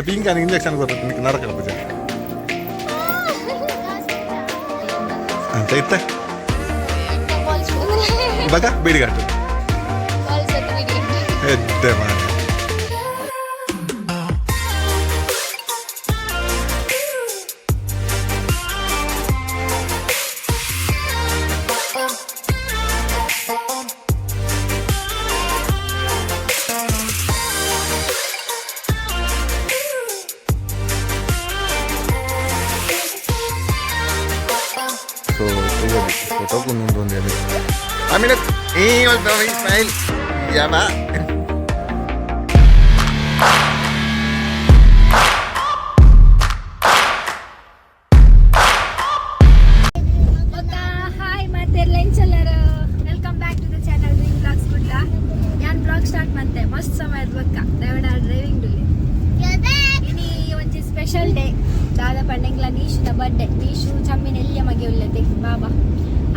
Pink injection ಕೊರ್ತದೆ ನರಕ ಪೂಜೆ ಅಂತ ಇತ್ತ ಬಗ ಬೀಡಿಗಾಟು ಎದ್ದೆ ಮಾರೆ. ಸೊ ಫೋಟೋ ಒಂದೊಂದು ಆಮೇಲೆ ಈ ಸ್ಮೈಲ್ ಯಾವ. ಹಾಯ್ ಮತ್ತೆ ಲಂಚಲ್ಲರ, welcome back to the channel dream blogs Kudla. ಯಾನ್ ಬ್ಲಾಗ್ ಸ್ಟಾರ್ಟ್ ಮಂತೆ ಮಸ್ತ್ ಸಮಯದ ಬೊಕ್ಕ ದೇವಡ ಡ್ರೈವಿಂಗ್ ಡುಲಿ. ಇನಿ ಒಂಜಿ ಸ್ಪೆಷಲ್ ಡೇ. ದಾದ ಪಂಡೆಂಗ್ಲ ನೀಶುನ ಬರ್ಡೇ. ನೀಶು ಚಮ್ಮಿನ ಎಲ್ಲಿಯ ಮಗೆ ಉಲ್ಲತೆ ಬಾಬಾ,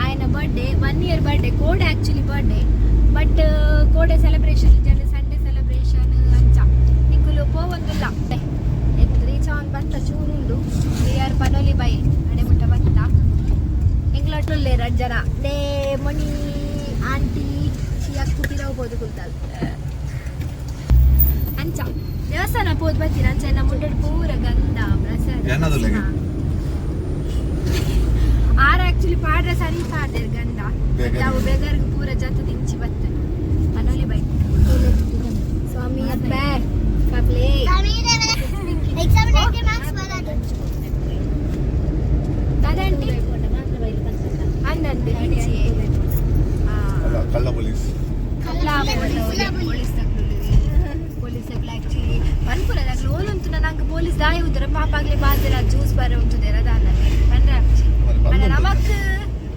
ಆಯನ ಬರ್ಡೇ, 1 ಇಯರ್ ಬರ್ಡೇ ಕೋಡೆ. ಆಕ್ಚುಲಿ ಬರ್ಡೇ, ಬಟ್ ಕೋಡೆ ಸೆಲೆಬ್ರೇಷನ್ ಇಜ್ಜಂಡ ಸಂಡೇ ಸೆಲೆಬ್ರೇಷನ್ ಅಂಚ ನಿಕುಲು ಪೋವೊಂದುಲ್ಲ. ರೀಚ್ ಆನ್ ಬತ್ತ ಚೂರುಂಡು. We are Panoli by ಅಡೆ ಮುಟ್ಟ ಬತ್ತ. ಎಂಗ್ಲಟ್ಟುಲ್ಲೆ ರಡ್ಡ್ ಜನ ಡೇ ಮಣಿ ಆಂಟಿ ಅಕ್ಕು ಪಿರವು ಪೋದು ಕುಲ್ತಾಲ್. ಅಂಚ ದೇವಸ್ಥಾನ ಪೋದು ಬರ್ತೀರ. ಅಂಚ ನಮ್ಮ ಮುಂಡೆ ಪೂರ ಗಂಧ ಪ್ರಸಾದ. ಏನದು? ಆರ್ ಆಕ್ಚುಲಿ ಪಾಡ್ರೆ ಸರಿ ಪಾಡ್ದೇರ್ ಗಂಧ. ಬೇಗನೆ. ನಾವು ಬೇಗರ್ಗ್ ಪೂರ ಜತ ದಿಂಚಿ ಬತ್ತನ ಪನೋಲಿ ಬೈ ಸ್ವಾಮಿ ಅಪ್ಪೆ ಕಪ್ಲೆ. ಎಕ್ಸಾಮ್ ಮಾರ್ಕ್ಸ್ ಬರೋದು. ದಾದಂಟಿ ಅಂದಂತೆ. ಅಲ್ಲ, ಕಳ್ಳ ಪೊಲೀಸ್. ಕಳ್ಳ ಪೊಲೀಸ್, ಪೊಲೀಸ್ ಆಕ್ಚುಲಿ ಪನ್ಪುರದಾಗ್ಲಿ ಓಲುಂತು ನಂಗೆ ಪೊಲೀಸ್ ದಾಯಿ ಉದ್ರ ಪಾಪಾಗ್ಲಿ ಬಾಜರ ಜ್ಯೂಸ್ ಬರ ಉಂಟುದೇರ ದಾನ ಪನ್ರ. ಅಲ್ಲ, ನಮಕ್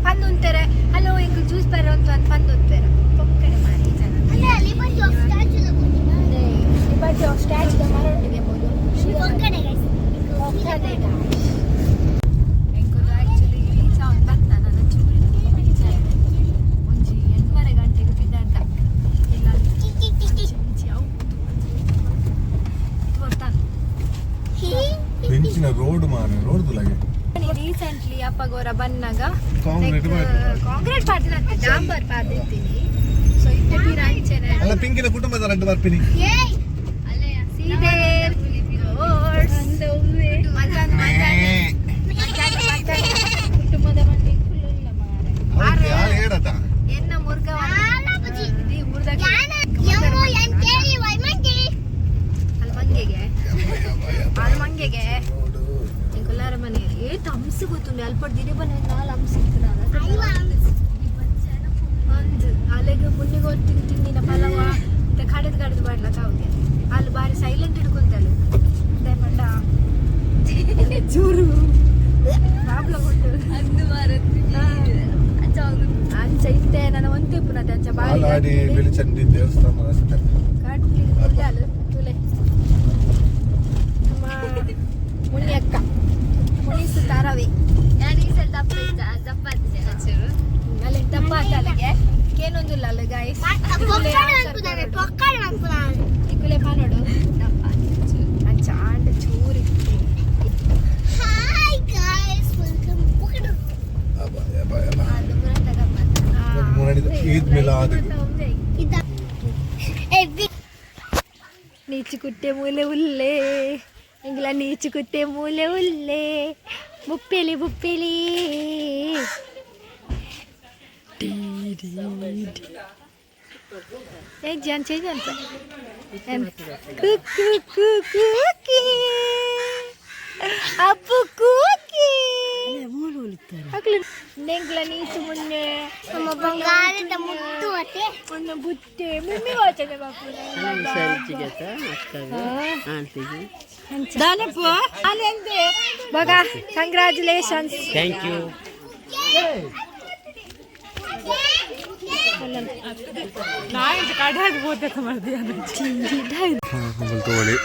ಪಂದು ಉಂತಾರೆ. ಹಲೋ, ಎಂಕ್ ಜ್ಯೂಸ್ ಬರ ಉಂಟು ಅಂತ ಪಂದು ಉಂತಾರೆ ಪೊಕ್ಕಡೆ ಮಾರಿ ಜನ. ಅಂದ್ರೆ liberty of statue. Liberty of statue ಮರೊಟ್ಟಿಗೆ ಬೋದು. ಪೊಕ್ಕಡೆ ಗೈಸ್. ಪೊಕ್ಕಡೆ. ಎಂಕುಲು ಆಕ್ಚುಲಿ ರೀಚ್ ಆನ್ ಬತ್ತ ನನ್ನ ಚೂರು ರೀಚ್ ಆಯ್ತು. ಒಂಜಿ ಎಂಟುವರೆ ಗಂಟೆಗೆ ಪಿದಾಡ್ದ ಇಲ್ಲ. ಅಂಚಿ ಅವು ಇದು ಬರ್ತಾನೆ. ಬೆಂಚಿನ ರೋಡ್ ಮಾರೆ, ರೋಡ್ ದುಲಾಗೆ. ರೀಸೆಂಟ್ಲಿ ಅಪ್ಪಗೋರ ಬನ್ನಾಗ ಕಾಂಕ್ರೀಟ್ ಮಾಡಿದ್ರು. ಕಾಂಕ್ರೀಟ್ ಪಾಡ್ದಿನ, ಡಾಂಬರ್ ಪಾಡ್ದಿರ್ತೀನಿ. ಸೊ ಇತ್ತೆ ಪಿರ ಅಂಚೆನೆ. ಅಲ್ಲ, ಪಿಂಕಿನ ಕುಟುಂಬದ ರಡ್ಡು ಬರ್ಪಿನಿ. ಏಯ್. ಸೀದೆ ರೋಡ್ಸ್. ಮಜಾನ್ ಮಜಾನ್ ಮಜಾನ್ ಮಜಾನ್. ಕುಟುಂಬದ ಮಂದಿ. ಯಾರು ಹೇಳತ್ತ? ಎನ್ನ ಮುರ್ಗ. ನಾಲಪುಜಿ. ಊರ್ದಾಗ. M O N K Y monkey. ಅಲ್ಲಿ ಮಂಗೆಗೆ, ಅಲ್ಲಿ ಮಂಗೆಗೆ ಎಂಕುಲಾರ ಮನೆ. ಏ ತಂಸು ಗೊತ್ತುಂಡು ಅಲ್ಪ ದಿನ ಬನ್ನ ನಾಲ್ ಅಂಶ ಇತ್ತು. ಐವ. ಅಂದ್ ಅಲೆಗ್ ಪುಣ್ಯಗೋರ್ ತಿಂದು ತಿಂದಿನ ಪಲವ ಮತ್ತೆ ಕಡದ್ ಕಡದ್ ಬಾಡ್ಲಕ್ಕ ಹೌದು. ಅಲ್ಲಿ ಬಾರಿ ಸೈಲೆಂಟ್ ಹಿಡ್ಕೊಂತಲು ಪಂಡ ಚೂರು ಪ್ರಾಬ್ಲಮ್ ಉಂಟು ಅಂಚ ಇತ್ತೆ ನನ್ನ ಒಂತೆ ಪುನಃ ಅಂಚ ಬಾರಿ. ಹಾಲಾಡಿ ಬೆಳಿಚಂಡಿ ದೇವಸ್ಥಾನ ರಸ್ತೆ. ಕಟ್ಲಿ ಅಲ್ಲ ತುಲೆ. ನಮ್ಮ ಮುನಿ ಅಕ್ಕ ಮುನಿಸು ತಾರವಿ. ಅಲ್ಲಿ ದಪ್ಪ ಆತ ಅಲ್ಲಿಗೆ ಕೇನೊಂದಿಲ್ಲ ಅಲ್ಲ ಗಾಯ್ಸ್. ಪೊಕ್ಕಡೆ ಅನ್ಪುದಾನೆ, ಪೊಕ್ಕಡೆ ಅನ್ಪುದಾನೆ. ಇಕ್ಕುಲೆ ಪಾನೋಡು ಅಂಚ ಆಂಡ ಚೂರಿತ್ತು. ಹಾಯ್ ಗೈಸ್, welcome ಪೊಕ್ಕಡೆ. ಅಬ್ಬಾ, ಅಬ್ಬಾ, ಅಬ್ಬಾ. ಮುನ್ನಡಿ ಈದ್ ಮಿಲಾದ್. ಇದ ಏ ಬಿ. ನೀಚು ಕುಟ್ಟೆ ಮೂಲೆ ಉಲ್ಲೆ ಎಂಗ್ಲ ನೀಚು ಕುಟ್ಟೆ ಮೂಲೆ ಉಲ್ಲೆ ಬುಪ್ಪೆಲಿ ಬುಪ್ಪೆಲಿ. ಏ ಜಾನ್ ಚೇಂಜ್ ಅಂತ ಕುಕ್ಕು ಕುಕ್ಕಿ ಅಪ್ಪು ಕೂಕಿ ಅಕ್ಲು ನೆಂಗ್ಲ ನೀಚು ಮುನ್ನೆ. ನಮ್ಮ ಬಂಗಾರದ ಮುತ್ತು ಅತ್ತೆ. ಒಂದು ಬುತ್ತೆ ಮುಮ್ಮಿ ವಾಚನೆ ಬಾಪು. ಬಗ ಕಂಗ್ರಾಚುಲೇಷನ್ಸ್. Thank you. ತಗೊಳ್ಳಿ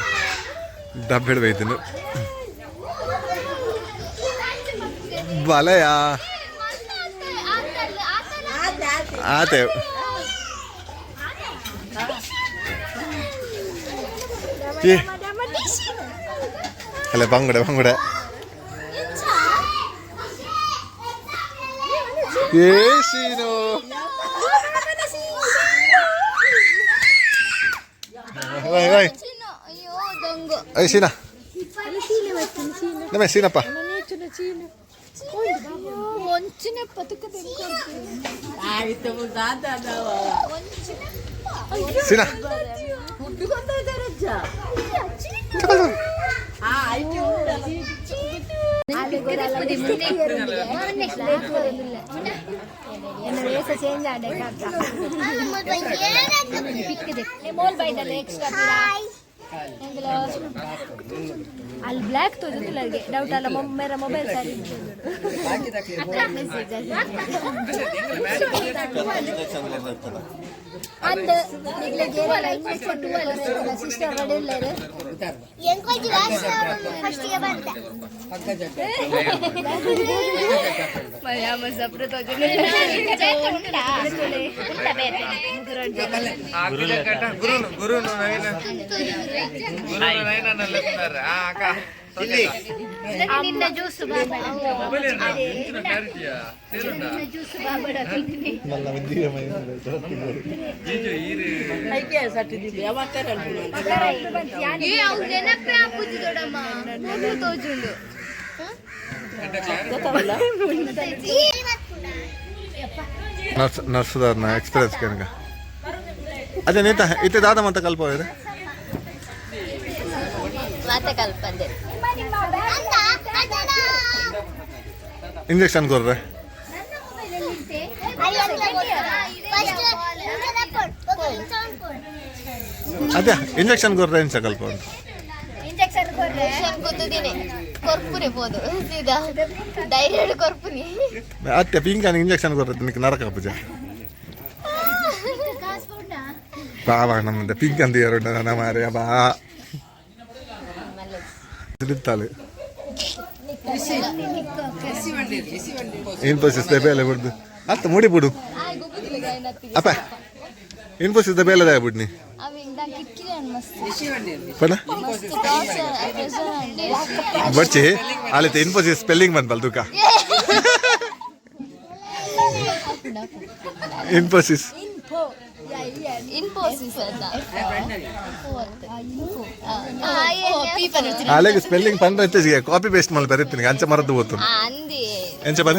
ಡಬ್ಬೆಡ್ ಬೈತೀನಿ ಬಲಯಾ ಆತೆ. ಏ. ಅಲ್ಲ ಬಂಗುಡೆ ಬಂಗುಡೆ ಏ ಸೀನು ಬಾಯ್ ಬಾಯ್. I Seena ನಮ್ಮ ಸೀನಪ್ಪ. ಸೀನಾ ಚೇಂಜ್ ಆಡೆ ಅಲ್ಲಿ ಬ್ಲ್ಯಾಕ್ ತೋಜುದಿಲ್ಲ ಅಲ್ಲಿಗೆ ಡೌಟ್ ಅಲ್ಲ ಮೇರ ಮೊಬೈಲ್ ಸರಿ. ಅಂದ್ ಸಿಸ್ಟರ್ ರೆಡಿ ಇಲ್ಲ. ಎಂಕೊಂಚಿ ಫಸ್ಟಿಗೆ ಬಂದ. ನಿನ್ನ ಜ್ಯೂಸ್ ಜ್ಯೂಸ್ ಬಾಬಡ. ನರ್ಸ್ ನರ್ಸ್ದಾರ್ನ ಎಕ್ಸ್ಪೀರಿಯನ್ಸ್ ಕನಕ ಅದೇ ನೀತ ಇತ್ತೆ ದಾದ ಮಂತ ಕಲ್ಪ. ಮಾತೆ ಕಲ್ಪಂದೆ. ಇಂಜೆಕ್ಷನ್ ಕೊರ್ರೆ. ಅದೇ ಇಂಜೆಕ್ಷನ್ ಕೊರ್ರೆ ಎಂಚ ಕಲ್ಪ ಉಂಟು. ಇಂಜೆಕ್ಷನ್ ಕೊರ್ರೆ. ಗೊತ್ತಿದ್ದೀನಿ ಕೊರ್ಪುನೆ ಪೋದು ಸೀದಾ ಡೈರೆಕ್ಟ್ ಕೊರ್ಪುನಿ. ಅತ್ತೆ ಪಿಂಕಾನಿ ಇಂಜೆಕ್ಷನ್ ಕೊರ್ರೆ ನಿಕ್ ನರಕ ಪೂಜೆ ಬಾಬಾ ನಮ್ಮದ ಪಿಂಕ್ ಅಂತ ಯಾರು ನನ್ನ ಮಾರೆ ಬಾ ತಿರುತ್ತಾಳೆ. ಇನ್ಫೋಸಿಸ್ ಬೇಲೆ ಬಿಡ್ದು ಅತ್ತ ಮುಡಿ ಬಿಡು ಅಪ್ಪ ಇನ್ಫೋಸಿಸ್ ಬೇಲೆದ ಬಿಡ್ನಿ ಪಣ ಬಡ್ಚಿ ಅಲ್ಲಿತ್ತೆ ಇನ್ಫೋಸಿಸ್ ಸ್ಪೆಲ್ಲಿಂಗ್ ಬಂತಲ್ಲ ತುಕ ಇನ್ಫೋಸಿಸ್. ಇನ್ಫೋಸಿಸ್ ಅಂತ. ಅಲೆಗೆ ಸ್ಪೆಲ್ಲಿಂಗ್ ಪಂಡ್ರೆ ಕಾಪಿ ಪೇಸ್ಟ್ ಮಲ್ ಬರೀತೀನಿ ಅಂಚ ಮರದ್ದು ಹೋತು. ಅಂದಿ. ಎಂಚ ಪದ.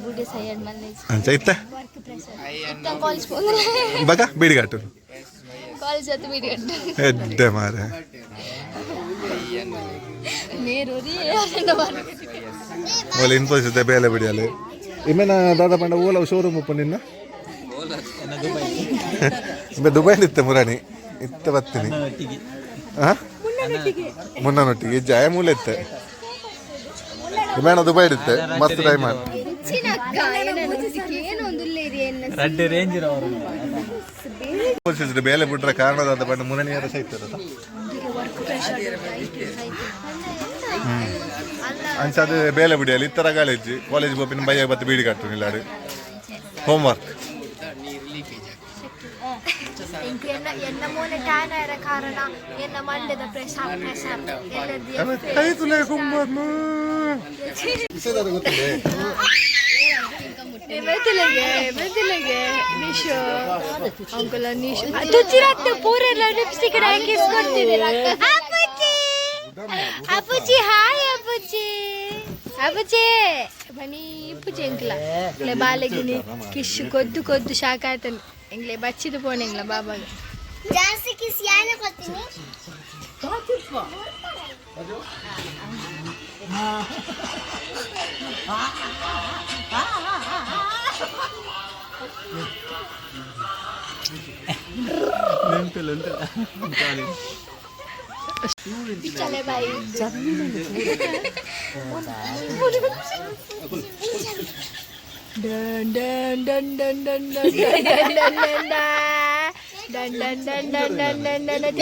ಗುಡಿ ಸೈಡ್ ಮಲ್ಲೆ. ಅಂಚ ಇತ್ತ. ಕಾಲೇಜ್. ಬಗ ಬೀಡಿಗಾಟು. ಕಾಲೇಜ್ ಹತ್ತು ಬಿಡಿ. ಎಡ್ಡೆ ಮಾರೆ. ಮೇರೂರಿ. ಓಲೆ ಇನ್ಫೋಸಿಸ್ ಬೇಲೆ ಬಿಡಿಯಲ್ಲಿ ಇಮ್ಮೇನ ದಾದಾ ಪಂಡ ಓಲ ಶೋರೂಮ್ ಉಪ್ಪು ನಿನ್ನ ಇಂಬೆ ದುಬೈಲಿ ಇತ್ತೆ ಮುರಾಣಿ ಇತ್ತ ಬರ್ತೀನಿ ಹಾಂ ಮುನ್ನನೊಟ್ಟಿಗೆ ಜಯ ಮೂಲೆ ಇತ್ತೆ ಇಮೇಣ ದುಬೈ ಇತ್ತೆ ಮಸ್ತ್ ಟೈಮ್. ರಡ್ಡು ರೇಂಜ್. ಇನ್ಫೋಸಿಸ್ ಬೇಲೆ ಬಿಟ್ರೆ ಕಾರಣದಾದ ಪಂಡ ಮುರಣಿಯರ ಸಹಿತ ಅಂಚ ಅದು ಬೇಲೆ ಬಿಡಿಯಲ್ಲಿ ಇತ್ತರ ಕಾಲೇಜ್ ಕಾಲೇಜ್ ಬೋಪಿನ ಬಯ್ಯ ಬತ್ತು ಬೀಡಿ ಕಟ್ಟು ಇಲ್ಲಾಡು ಹೋಮ್ವರ್ಕ್. ಎನ್ನ ಎನ್ನ ಮೋನೆ ಟ್ಯಾನ್ ಆಯ್ರ ಕಾರಣ ಎನ್ನ ಮಂಡ್ಯದ ಪ್ರೆಷರ್ ಪ್ರೆಷರ್ ಎಲ್ಲದಿ. ಕೈ ತುಲೆ ಗೊತ್ತಿದೆ. ಮೆತ್ತಲೆಗೆ ಮೆತ್ತಲೆಗೆ ನಿಶು ಅಂಕಲ್ ನಿಶು ತುಚ್ಚಿರತ್ತು ಪೂರೆಲ್ಲ ಲಿಪ್ಸ್ಟಿಕ್ ಕಿಸ್ ಕೊಡ್ತಿದ್ದೀರ. ಅಪ್ಪುಜಿ ಅಪ್ಪುಜಿ ಹಾಯ್ ಅಪ್ಪುಜಿ ಅಪ್ಪುಜಿ ಬನ್ನಿ ಇಪ್ಪುಜಿ ಎಂಕ್ಲ ಇಂಕ್ಲೆ ಬಾಲೆಗಿನಿ ಕಿಶ್ ಕೊದ್ದು ಕೊದ್ದು ಶಾಖ ಆಯ್ತಾನೆ ಎಂಗ್ಲೆ ಬಚ್ಚಿದು ಪೋಣೆಂಗ್ಲ ಬಾಬಾಗ. ಜಾಸ್ತಿ ಕಿಸ್ ಯಾನ ಕೊಡ್ತೀನಿ. Dun dun dun dun dun dun dun dun dun dun dun dun dun dun dun dun dun.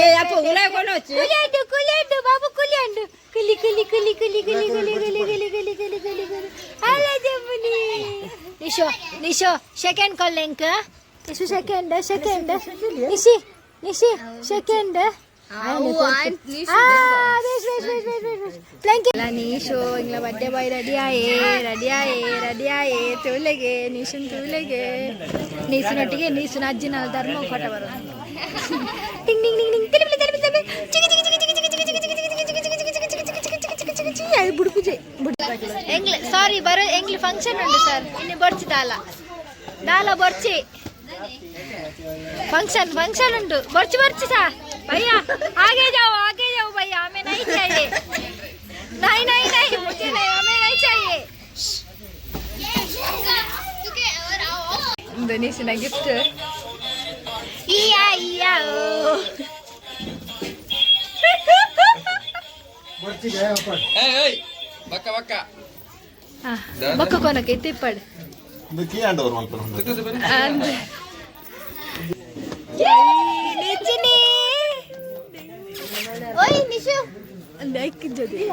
ಕುಲಿಯಂಡು ಕುಲಿಯಂಡು Babu ಕುಲಿಯಂಡು Quli ಕುಲಿ ಕುಲಿ ಕುಲಿ ಕುಲಿ ಕುಲಿ ಕುಲಿ ಕುಲಿ ಕುಲಿ ಕುಲಿ ಕುಲಿ ಕುಲಿ ಅಲ್ಲ ಜಮ್ಮುನಿ ನಿಶೋ ನಿಶೋ second call link. Nishu second, second. Nishi, Nishi, second. Nishu ಇಂಗ್ಲ birthday boy ready ಆಯೇ, ರೆಡಿ ಆಯೇ, ರೆಡಿ ಆಯೇ. ತೂಲೆಗೆ ನೀಶುನ್, ತೂಲೆಗೆ ನೀಸುನೊಟ್ಟಿಗೆ ನೀಸುನ ಅಜ್ಜಿನ ಧರ್ಮ ಫೋಟೋ ಬರೋದು. ಟಿಂಗ್ ಟಿಂಗ್ ಟಿಂಗ್ ಟಿಂಗ್, ತಿರುಗಿ ತಿರುಗಿ ತಿರುಗಿ, ಚಿಗಿ ಚಿಗಿ ಚಿಗಿ ಚಿಗಿ ಚಿಗಿ ಚಿಗಿ ಚಿಗಿ ಚಿಗಿ ಚಿಗಿ ಚಿಗಿ ಚಿಗಿ ಚಿಗಿ ಚಿಗಿ ಚಿಗಿ ಚಿಗಿ ಚಿಗಿ ಚಿಗಿ. ಅದು ಬುಡುಪುಜೆ ಎಂಗ್ಲ ಸಾರಿ ಬರೋ ಎಂಗ್ಲ ಫಂಕ್ಷನ್ ಉಂಟು ಸರ್. ಇನ್ನು ಬೊರ್ಚಿ ದಾಲ ದಾಲ ಬೊರ್ಚಿ. ಫಂಕ್ಷನ್ ಫಂಕ್ಷನ್ ಉಂಟು, ಬೊರ್ಚಿ ಬೊರ್ಚಿ ಸಾ. भैया आगे जाओ, आगे जाओ भैया, हमें नहीं चाहिए. नहीं नहीं नहीं, मुझे नहीं, हमें नहीं चाहिए. Indonesian gift. ಇಯಾ ಇಯಾ ಓ. ಬಕ್ಕ ಬಕ್ಕ. ಬೊಕ್ಕ ಕೊನಕ್ಕೆ ಇತ್ತಿಪ್ಪಡು. ಕೀ ಹ್ಯಾಂಡ್ ಓವರ್ ಮಲ್ಪರ. ನಿಚಿನಿ. ಓಯ್ ನಿಶು. ಲೈಕ್ ಜೊತೆ.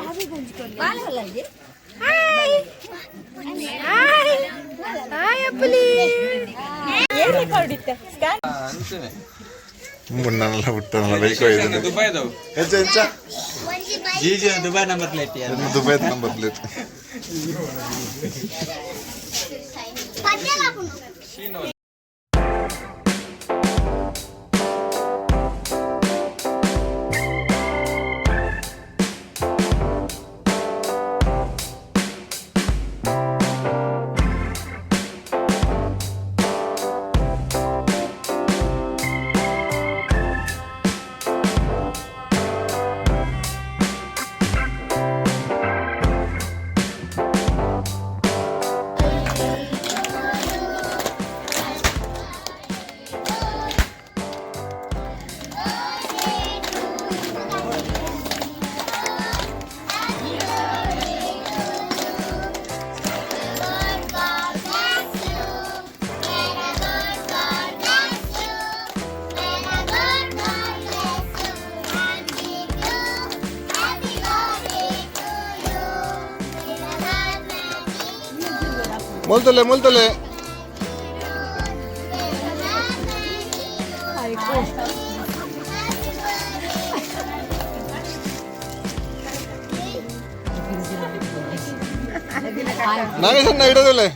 ಹಾಯ್ ಹಾಯ್ ಹಾಯ್ ಅಪ್ಪಲಿ. ಅಂಚನೆ. ಮುನ್ನಲ್ಲ ಬಿಟ್ಟನಲ್ಲ ಬೈಕ್ ಒಯ್ದು. ದುಬೈದವು. ಎಂಚ ಎಂಚ? ಒಂಜಿ bike. G Dubai number plate. Dubai number plate. ಪದ್ಯ ಲಾಪುಂಡು. God bless you. May the God God bless you and keep you. Happy birthday to you. May the God keep you. ಮುಲ್ತಲೆ ಮುಲ್ತಲೆ. May the God keep you. Happy birthday. ನಾಗೇಶಣ್ಣ ಇಡೋದಲ್ಲೇ.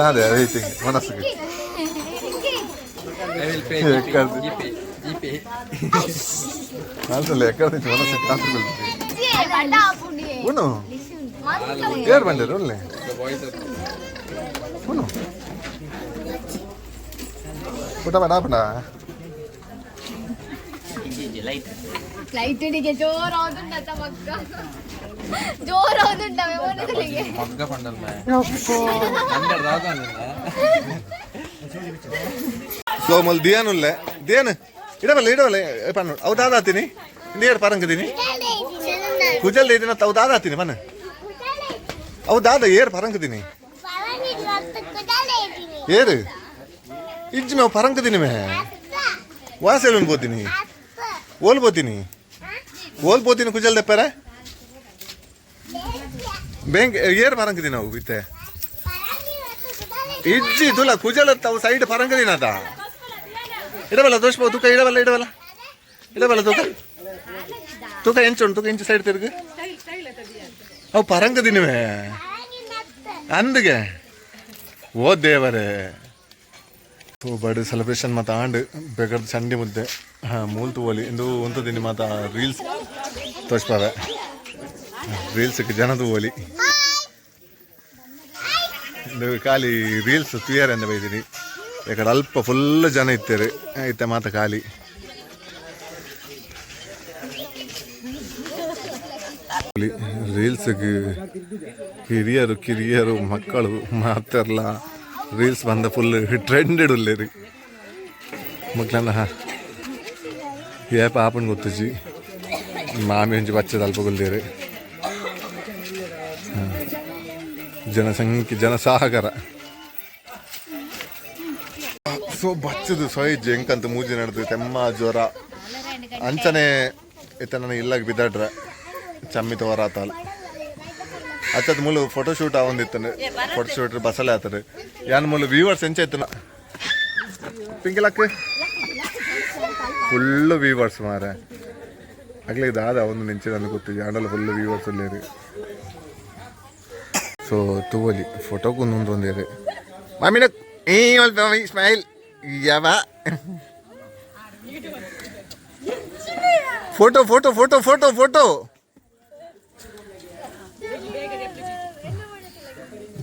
ಅದೇ waiting ಮನಸ್ಸಿಗೆ. I will pay. GPay. GPay. ಅನ್ಸಲ್ಲ ಎಕ್ಕಡ ಮನಸ್ಸು ಕಾಸು ಬೀಳ್ತಿ. ಉಣ್ಣು ಏರ್ ಬಂದಿರು ಒಳ್ಳೆ. The boys are. ಉಣ್ಣು ಊಟ ಬೇಡ ಬೇಡ. ಲೈಟಿಗೆ ಜೋರಾದುಂಡ ಮಗ್ಗ ಜೋರಾದುಂಡ ಮನಸ್ಸಿಗೆ. ಮಗ್ಗ ಪಂಡಲ್ ಮಾ. ಅಂಡರ್ ರಾಗ. ಸೊ ಮೊಲ್ ದಿಯಾನುಲ್ಲೆ ದಿಯಾನ್ ಇಡವಲ್ಲ ಇಡವಲ್ಲ ಪಣ್ಣು ಅವು ದಾದಾತೀನಿ ಇಂದು ಪರಂಗದೀನಿ ಕುಜಲ್ ದಿನ ಅವು ದಾದಾತೀನಿ ಪನ್ನ ಅವು ದಾದ ಏರ್ ಪರಂಗದೀನಿ ಏರು ಇಜ್ಜಿ ಮೇವು ಪರಂಗದೀನಿ ಮೇ ವಾಸೆಲ್ ಬೋತೀನಿ ಓಲ್ ಬೋತೀನಿ ಓಲ್ ಬೋತೀನಿ ಕುಜಲ್ ದೆಪ್ಪರೆ ಬ್ಯಾಂಕ್ ಏರ್ ಪರಂಗದಿನ ಅವು ಇತ್ತೆ ಇಜ್ಜಿ ತುಲ ಕುಜಲ್ ಅವು ಸೈಡ್ ಪರಂಗದಿನ ಅದ ಇಡವಲ್ಲ ದೋಷ ತೂಕ ಇಡವಲ್ಲ ಇಡವಲ್ಲ ಇಡವಲ್ಲ ತೂಕ ತೂಕ ಎಂಚು ತೂಕ ಎಂಚು ಸೈಡ್ ತಿರುಗು ಅವು ಪರಂಗದಿನವೇ ಅಂದಿಗೆ ಓ ದೇವರೇ. ಸೊ ಬರ್ಡೇ ಸೆಲೆಬ್ರೇಷನ್ ಮಾತ ಆಂಡ್ ಬೇಕಾದ ಚಂಡಿ ಮುದ್ದೆ. ಹಾಂ ಮೂಲ್ ತೂವಲಿ ಇಂದು ಒಂತದಿನಿ ಮಾತ ರೀಲ್ಸ್ ತೋಚ್ಪಾವೆ ರೀಲ್ಸ್ಗೆ ಜನ ತೂವಲಿ ಇಂದು ಖಾಲಿ ರೀಲ್ಸ್ ತುಯರ್ ಅಂದ ಬೈದಿನಿ. ಯಾಕಡೆ ಅಲ್ಪ ಫುಲ್ ಜನ ಇತ್ತೇರು ಇತ್ತೆ ಮಾತ ಖಾಲಿ ರೀಲ್ಸ್ಗೆ ಹಿರಿಯರು ಕಿರಿಯರು ಮಕ್ಕಳು ಮಾತೆಲ್ಲ ರೀಲ್ಸ್ ಬಂದ ಫುಲ್ ಟ್ರೆಂಡ್ ಇಡುಲ್ಲೇರಿ ಮಕ್ಕಳನ್ನ ಏಪ ಆಪನ್ ಗೊತ್ತುಜಿ ಮಾಮಿ ಒಂಜಿ ಬಚ್ಚದ ಅಲ್ಪ ಗುಲ್ದೇರು ಜನಸಂಖ್ಯೆ ಜನಸಾಗರ. ಸೊ ಬಚ್ಚದು ಸೊಯ್ಜ್ ಎಂಕಂತ ಮೂಜಿ ನಡೆದು ತೆಮ್ಮ ಜ್ವರ ಅಂಚನೆ ಇತ್ತ ನಾನು ಇಲ್ಲಾಗ ಬಿದ್ದಾಡ್ರೆ ಚಮ್ಮಿ ತೋರಾತಲ್ ಅಚ್ಚದ ಮೂಲು ಫೋಟೋ ಶೂಟ್ ಆವೊಂದಿತ್ತನೆ ಫೋಟೋ ಶೂಟ್ ಬಸಲೆ ಆತದೆ ಯಾನ್ ಮೂಲು ವ್ಯೂವರ್ಸ್ ಎಂಚ ಇತ್ತನ ಪಿಂಕಿಲಕ್ ಫುಲ್ ವ್ಯೂವರ್ಸ್ ಮಾರೆ ಅಗ್ಲಿ ದಾದ ಒಂದು ನಿಂಚಿದ ಗೊತ್ತು ಆಂಡಲ ಫುಲ್ ವ್ಯೂವರ್ಸ್ ಉಲ್ಲೇರು. ಸೊ ತೂವಲಿ ಫೋಟೋಕು ಒಂದೊಂದು ಮಾಮಿನ ಈ ಸ್ಮೈಲ್ ಯಾವ photo photo photo photo photo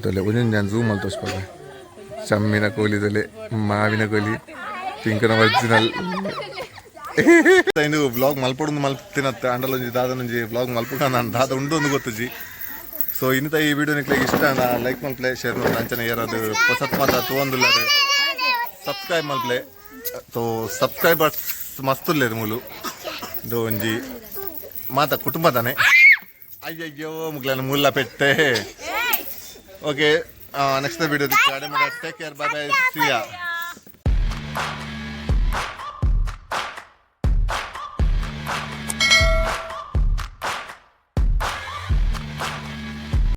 ದೊಲೆ ಒಂದೊಂದು ನಾನು ಝೂಮ್ ಅಲ್ಲಿ ತೋರಿಸ್ಬೋದು. ಚಮ್ಮಿನ ಕೋಲಿ ದೊಲೆ ಮಾವಿನ ಕೋಲಿ ಪಿಂಕನ ಒರಿಜಿನಲ್. ಇಂದು ವ್ಲಾಗ್ ಮಲ್ಪೊಡೊಂದು ಮಲ್ತಿನತ್ತ ಅಂಡಲ ಒಂಜಿ ದಾದನೊಂಜಿ ವ್ಲಾಗ್ ಮಲ್ಪುಗ ನಾನು ದಾದ ಉಂಡು ಒಂದು ಗೊತ್ತುಜಿ. ಸೊ ಇನ್ನಿತ ಈ ವಿಡಿಯೋ ನಿಕ್ಲೆಗ್ ಇಷ್ಟ ಆಂಡ ಲೈಕ್ ಮಲ್ಪಲೆ ಶೇರ್ ಮಲ್ಪಲೆ ಅಂಚನೆ ಏರಾದ್ ಪೊಸತ್ ಮಾತ ತೂವೊಂದುಲ್ಲೆರ್ ಸಬ್ಸ್ಕ್ರೈಬ್ ಮಲ್ಪಲೆ. ಸೊ ಸಬ್ಸ್ಕ್ರೈಬರ್ಸ್ ಮಸ್ತ್ ಉಲ್ಲೆರ್ ಮೂಲು ಇಂದು ಒಂಜಿ ಮಾತ ಕುಟುಂಬದಾನೆ. ಅಯ್ಯಯ್ಯೋ ಮುಗ್ಲನ ಮುಲ್ಲ ಪೆಟ್ಟೆ. Okay, next video take care, bye bye, see ya.